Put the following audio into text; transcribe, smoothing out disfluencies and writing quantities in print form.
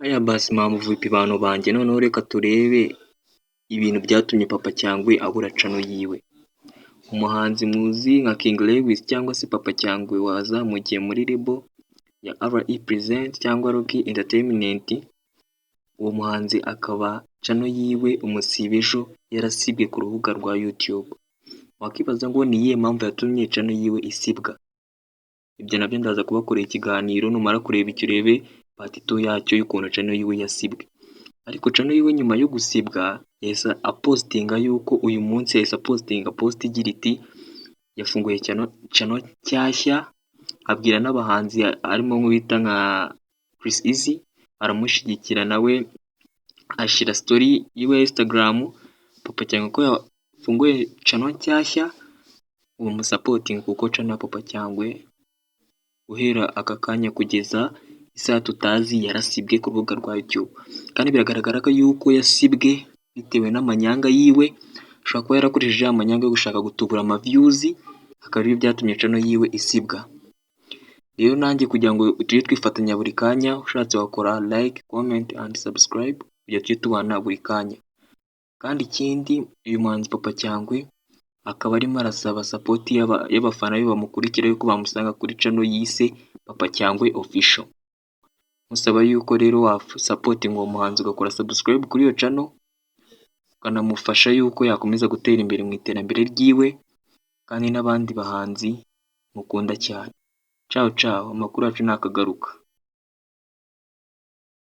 Aya basi mpamvu vipi bantu banjye? Noneho reka turebe ibintu byatumye Papa Cyangwe abura channel yiwe. Umuhanzi muzi nka King Lewis cyangwa se Papa Cyangwe, wazamukiye muri label ya RE Present cyangwa Rocky Entertainment, uwo muhanzi akaba channel yiwe umusibo ejo yarasibwe ku rubuga rwa YouTube. Wakibaza ngo ni iyihe mpamvu yatumye channel yiwe isibwa? Ibyo nabyo ndaza kubakorera ikiganiro, numara kureba icyo urebe part 2 yacyo y'ukuntu channel yiwe yasibwe. Ariko channel yiwe nyuma yo gusibwa yahise apostinga yuko uyu munsi yahise apostinga post igira iti yafunguye channel nshyashya, abwira n'abahanzi harimo nk'uwita nka Chris Easy, aramushyigikira, nawe ashyira story yiwe ya Instagram Papa Cyangwe ko yafunguye channel nshyashya, uwo musupportinga, kuko channel ya Papa Cyangwe guhera aka kanya kugeza isaha tutazi yarasibwe ku rubuga rwa YouTube. Kandi biragaragara ko yuko yasibwe bitewe n'amanyanga yiwe, ashobora kuba yarakoresheje amanyanga yo gushaka gutubura amaviews, akaba aribyo byatumye channel yiwe isibwa. Rero nanjye kugira ngo tujye twifatanya buri kanya, ushatse wakora like, comment and subscribe kugira tujye tubana buri kanya. Kandi ikindi, uyu muhanzi Papa Cyangwe akaba arimo arasaba support y'abafana be bamukurikira, yuko bamusanga kuri channel yise Papa Cyangwe Official. Musaba yuko rero wasupportinga uwo muhanzi, ugakora subscribe kuri iyo channel, ukanamufasha yuko yakomeza gutera imbere mu iterambere ryiwe, kandi n'abandi bahanzi mukunda cyane. Ciao ciao, amakuru yacu nakagaruka.